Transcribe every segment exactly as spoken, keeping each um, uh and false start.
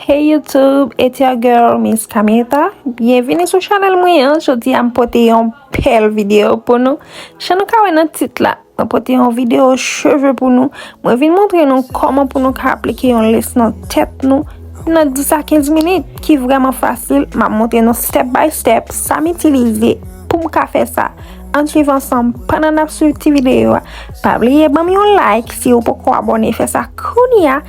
Hey YouTube, it's your girl Miss Kamita. Byenvini sou chanèl mwen an. Jodi a m pote yon bèl videyo pou nou. Jan nou ka wè nan tit la, mwen pote yon videyo cheve pou nou. Mwen vin montre nou kòman pou nou ka aplike yon lès nan tèt nou nan dis a kenz minit, ki vrèman fasil. M ap montre nou step by step sa m itilize pou m ka fè sa. Ann swiv ansanm pandan n ap swiv ti videyo a. Pa bliye ban m yon like si ou poko abòne, fè sa kounye a.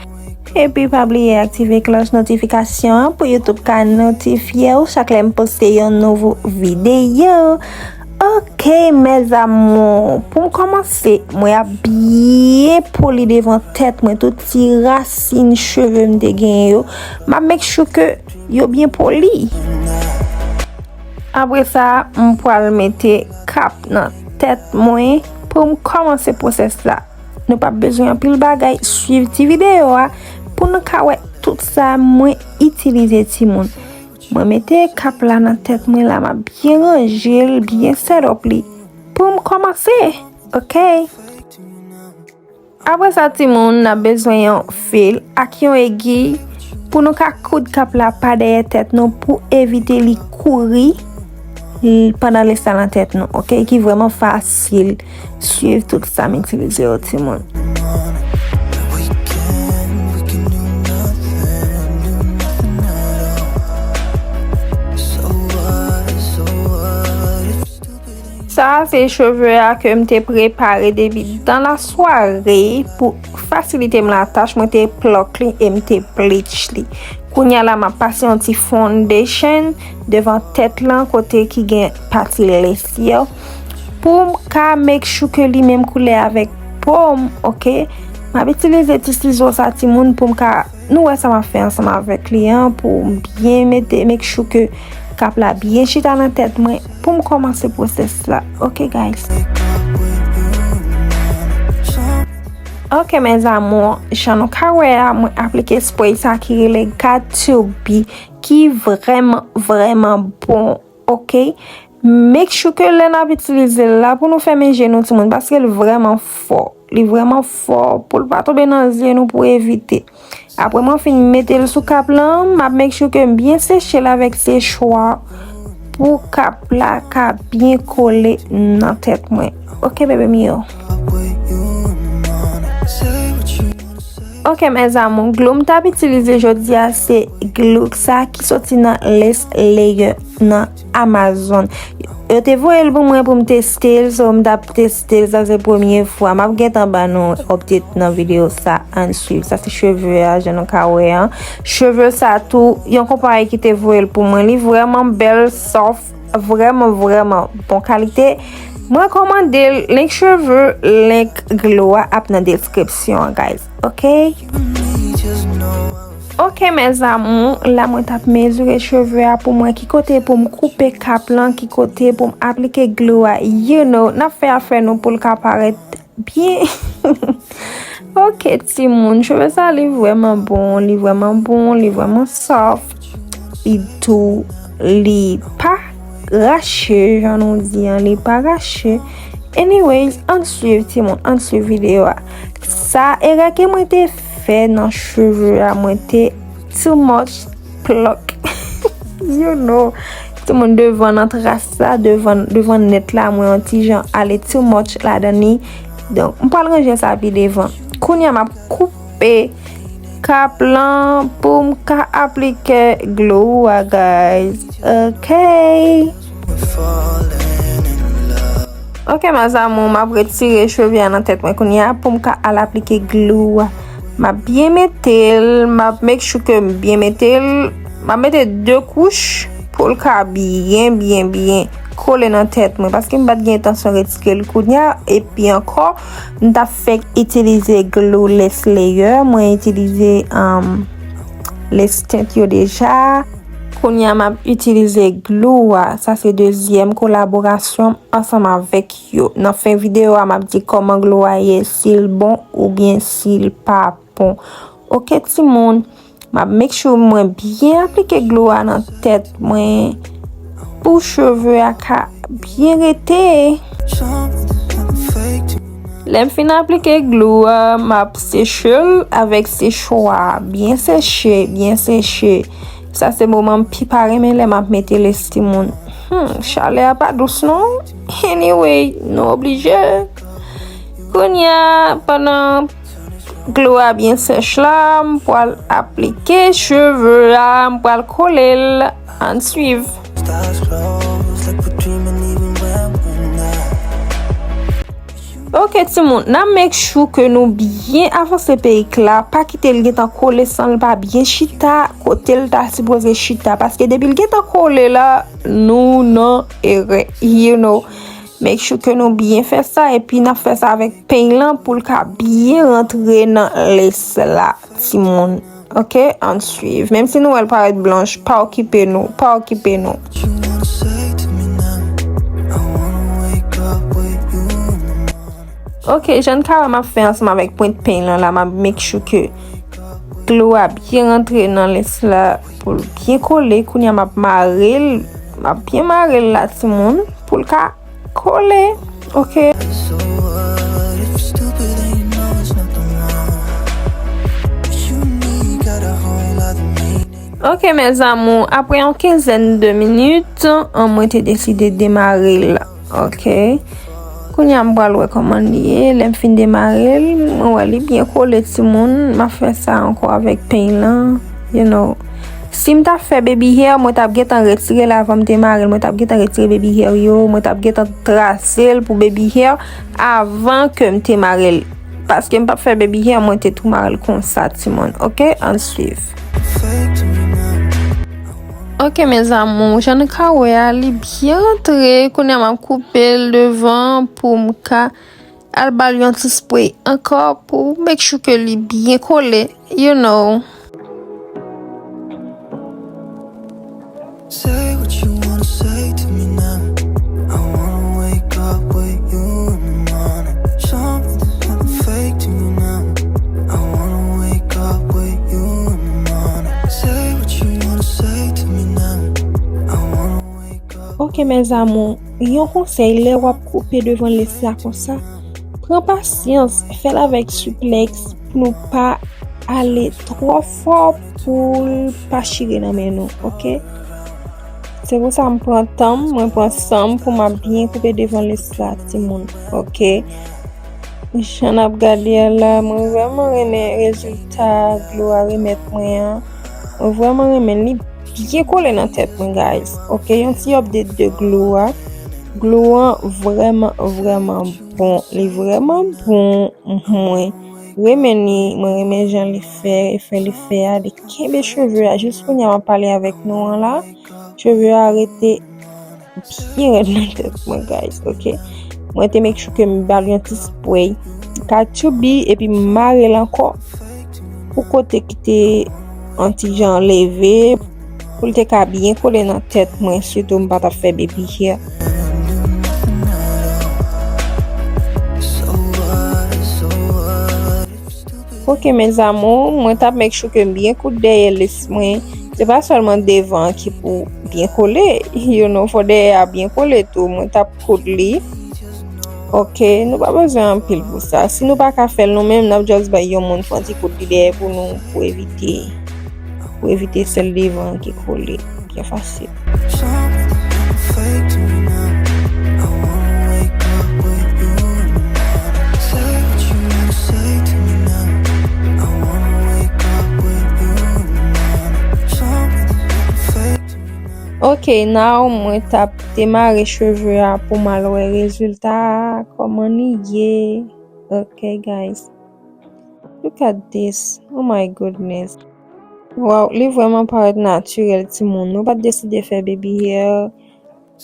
Epi pa bliye aktive klòch notifikasyon an pou YouTube ka notifye w chak lè m poste yon nouvo videyo. Ok, mes amours, pou m kòmanse, mwen ap byen poli devan tèt mwen, tout ti rasin cheve m te genyen yo. M ap make sure ke yo byen poli. Apre sa, m pral mete kap nan tèt mwen pou m kòmanse pwosès la. Nou p ap bezwen anpil bagay, swiv ti videyo a pou nou ka wè tout sa mwen itilize, timoun. Mwen mete kap la nan tèt mwen la, m ap byen ranje l, byen set up li pou m kòmanse. Ok. Apre sa, timoun, n ap bezwen yon fil ak yon egi pou nou ka koud kap la pa dèyè tèt nou pou evite li kouri l-, pandan lès la nan tèt nou, ok? Ki vrèman fasil. Swiv tout sa m itilize yo, timoun. Sa a se cheve a ke m te prepare depi dan la sware pou fasilite m latach. Mwen te plòk li e m te bleach li. Kounye a la, m ap pase yon ti foundation devan tèt lan, kote ki gen pati lès yo, pou m ka make sure ke li menm koulè avèk po m, ok? M ap itilize ti sizo sa, timoun, pou m ka, nou wè sa m ap fè ansanm avèk li an, pou m byen mete, make sure ke kap la byen chita nan tèt mwen, pou m kòmanse pwosès la. Ok, guys. Ok, mes amours, jan nou ka wè a, mwen aplike spray sa ki rele Got to Be, ki vrèman, vrèman bon, ok? Make sure ke lè n ap itilize l la, pou nou fèmen je nou, timoun, paske l vrèman fò. Li vrèman fò, pou l pa tonbe nan zye nou, pou evite. Apre mwen fin mete l sou kap lan, m ap make sure ke m byen seche l avèk sechwa pou kap la ka byen kole nan tèt mwen. Ok, bebe m yo. Ok, mes amours, glou m t ap itilize jodi a se glou sa ki soti nan Lace Layer nan Amazon. Yo te voye l pou mwen pou m teste l, so m t ap teste l, sa se premye fwa. M ap gentan ban nou update nan videyo sa, ann swiv. Sa se cheve a, jan nou ka wè an. Cheve sa tou, yon konpayi ki te voye l pou mwen. Li vrèman bèl, soft, vrèman, vrèman bon kalite. Mwen rekòmande l, link cheve, link glou a ap nan deskripsyon an, guys. Ok? Ok, mes amours, la mwen t ap mezire cheve a pou mwen, ki kote pou m koupe kap lan, ki kote pou m aplike glou a. You know, n ap fè afè nou pou l ka parèt byen. Ok, timoun, cheve sa, li vrèman bon, li vrèman bon, li vrèman soft, li dou, li pa rache, jan nou di an, li pa rache. Anyways, ann swiv, timoun, ann swiv videyo a. Sa erè ke mwen te fè nan cheve a, mwen te too much plòk. You know. Timoun, devan nan tras la, devan, devan nèt la, mwen yon ti jan ale too much ladan li. Donk, m pral ranje sa pi devan. Kounye a, m ap koupe kap lan pou m ka aplike glou a, guys. Ok. Ok, mes amours, m ap retire cheve a nan tèt mwen kounye a pou m ka al aplike glou a. M ap byen mete l, m ap make sure ke m byen mete l. M ap mete de kouch pou l ka byen, byen, byen kole nan tèt mwen, paske m pa t gen entansyon retire l kounye a. Epi ankò, m t ap fèk itilize glou Lace Layer, mwen itilize, um, lès tint yo deja. Kounye a, m ap itilize glou a. Sa se dezyèm kolaborasyon m ansanm avèk yo. Nan fen videyo a, m ap di kòman glou a ye, si l bon oubyen si l pa bon. Ok, timoun, m ap make sure mwen byen aplike glou a nan tèt mwen pou cheve a ka byen rete. Lè m fin aplike glou a, m ap seche l avèk sechwa. Byen seche, byen seche. Sa se moman m pi pa renmen lè m ap mete lesi timoun. Hmm, chalè a pa dous non. Anyway, nou oblije. Kounye a, pandan glou a byen sèch la, m pral aplike cheve a, m pral kole l. Ann swiv. Ok, timoun, n a make sure ke nou byen avanse perik la. Pa kite l gentan kole san l pa byen chita kote l ta sipoze chita. Paske depi l gentan kole la, nou nan erè. You know. Make sure ke nou byen fè sa, epi n ap fè sa avèk peny lan pou l ka byen rantre nan lesi la, timoun. Ok, ann swiv. Menm si nou wè l parèt blanch, pa okipe nou, pa okipe nou. Ok, jan n ka wè m ap fè ansanm avèk pwent peny lan la, m ap make sure ke glou a byen rantre nan lesi la pou l byen kole. Kounye a m ap mare l, m ap byen mare l la, timoun, pou l ka kole. Ok. Ok, mes amours, apre yon kenzèn de minit, an, mwen te deside demare l. Ok. Kounye a m pral wè kòman l ye. Lè m fin demare l, mwen wè li byen kole, timoun. M ap fè sa ankò avèk peny lan, you know. Si m ta fè baby hair, mwen t ap gentan retire l avan m demare l. Mwen t ap gentan retire baby hair yo. Mwen t ap gentan trase l pou baby hair avan ke m te mare l. Paske m p ap fè baby hair, mwen te tou mare l konsa, timoun. Ok, ann swiv. Ok, mes amours, jan nou ka wè a, li byen rantre. Kounye a m ap koupe l devan pou m ka al ba l yon ti spray ankò pou make sure ke li byen kole, you know. Say what you wanna say to me now. I wanna wake up with you in the morning. Show me there's nothing fake to me now. I wanna wake up with you in the morning. Say what you wanna say to me now. I wanna wake up. Ok, mes amours, yon konsèy, lè w ap koupe devan lesi a konsa, pran pasyans, fè l avèk siplèks pou nou pa ale twò fò pou l pa chire nan men nou, ok? Se pou sa m pran tan m, mwen pran san m pou m ap byen koupe devan lesi la, timoun, ok? Jan n ap gade a la, mwen vrèman renmen rezilta glou a remèt mwen an. Mwen vrèman renmen l, li byen kole nan tèt mwen, guys. Ok, yon ti update de glou a. Glou an vrèman, vrèman bon. Li vrèman bon. Mwen renmen li, mwen renmen jan li fè, efè li fè a. Li kenbe cheve a. Jis kounye a m ap pale avèk nou an la. Cheve a rete byen rèd nan tèt mwen, guys, ok? Mwen te make sure ke m ba l yon ti spray katchoubi epi m mare l ankò pou kote ki te yon ti jan leve, pou l te ka byen kole nan tèt mwen, sitou m pa t ap fè baby hair. Ok, mes amours, mwen t ap make sure ke m byen koud dèyè lesi mwen. Se pa sèlman devan ki pou byen kole, you know, fò dèyè a byen kole tou. Mwen t ap koud li. Ok, nou pa bezwen anpil pou sa. Si nou pa ka fè l nou menm, n ap just bay yon moun fè yon ti koud li dèyè pou nou, pou evite, pou evite sèl devan ki kole. Byen fasil. Ok, now mwen t ap demare cheve a pou m al wè rezilta a, kòman li ye. Ok, guys. Look at this. Oh my goodness. Wow, li vrèman parèt natirèl, timoun. Nou pa t deside fè baby hair.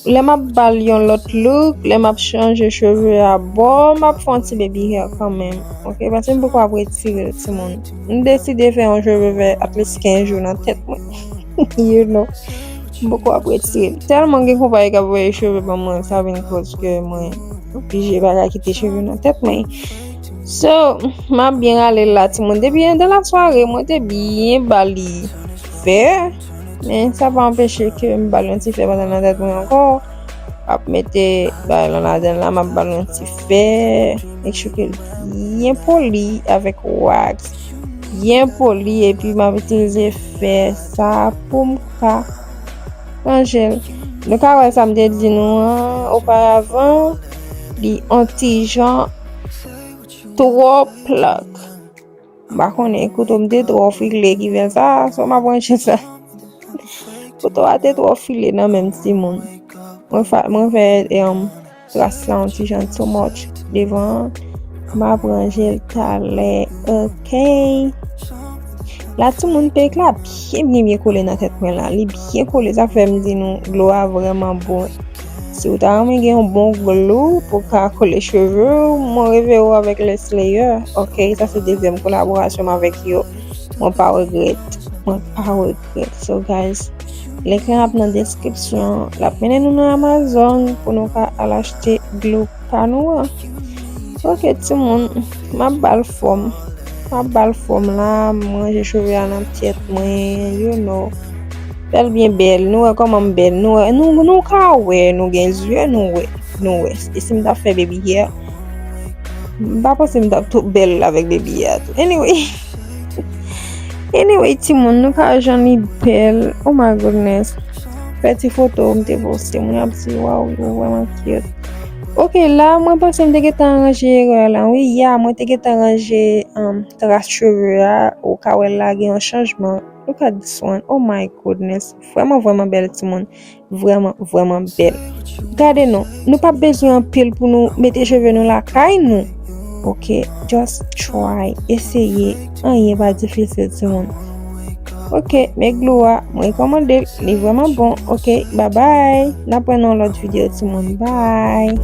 Lè m ap ba l yon lòt look, lè m ap chanje cheve a bò, m ap fè yon ti baby hair kanmenm. Ok, paske m poko ap retire l, timoun. M deside fè yon cheve fè at least kenz jou nan tèt mwen. You know. M poko ap retire l. Tèlman gen konpayi k ap voye cheve ban mwen, sa vin koz ke mwen oblije pa ka kite cheve nan tèt mwen. So, m ap byen rale l la, timoun. Depi anndan lasware, mwen te byen ba li fè. Men sa pa anpeche ke m ba l yon ti fè pandan nan tèt mwen ankò. ap mete bagay lan ladan l la, m ap ba l yon ti fè, make sure ke l byen poli avèk wax, byen poli, epi m ap itilize fè sa pou m ka ranje l. Nou ka wè sa m te di nou an oparavan, li on ti jan twò plak. M pa konnen, kouto m te twò file ki fè sa, so m ap ranje sa. Kouto a te twò file nan men m timoun. Mwen fè, mwen fè um, tras la yon ti jan too much devan an. M ap ranje l talè, ok? La timoun, pèk la byen, byen, byen kole nan tèt mwen la. Li byen kole, sa fè m di nou, glow a vrèman bon. Si w ta renmen gen yon bon glow pou w ka kole cheve w, mwen reve w avèk Leslayer. Ok, sa se dezyèm kolaborasyon m avèk yo. Mwen pa regrèt. Mwen pa regrèt. So, guys, link lan ap nan deskripsyon. L ap mennen nou nan Amazon pou nou ka al achte glow pa nou an. Ok, timoun, m ap ba l fòm. M ap ba l fòm la, m ranje cheve a nan tèt mwen, you know. Fè l byen bèl, nou wè kòman m bèl, nou wè, nou, nou ka wè, nou gen zye, nou wè, nou wè. E si m t ap fè baby hair, m pa panse m t ap tou bèl avèk baby hair tou. Anyway. Anyway, timoun, nou ka wè jan li bèl. Oh my goodness. Fè ti foto, m te poste, moun ap di, waw, yo vrèman cute. Ok, la, mwen panse m te gentan ranje erè la. Wi, ya, mwen te gentan ranje um, tras cheve a. Ou ka wè la gen yon chanjman. Look at this one. Oh my goodness. Vrèman, vrèman bèl, timoun. Vrèman, vrèman bèl. Gade non, nou pa bezwen anpil pou nou mete cheve nou lakay nou. Ok, just try. Eseye. Anyen pa difisil, timoun. Ok, men glow a, mwen rekòmande l. Li vrèman bon. Ok, bye bye. N ap wè nan lòt videyo, timoun. Bye.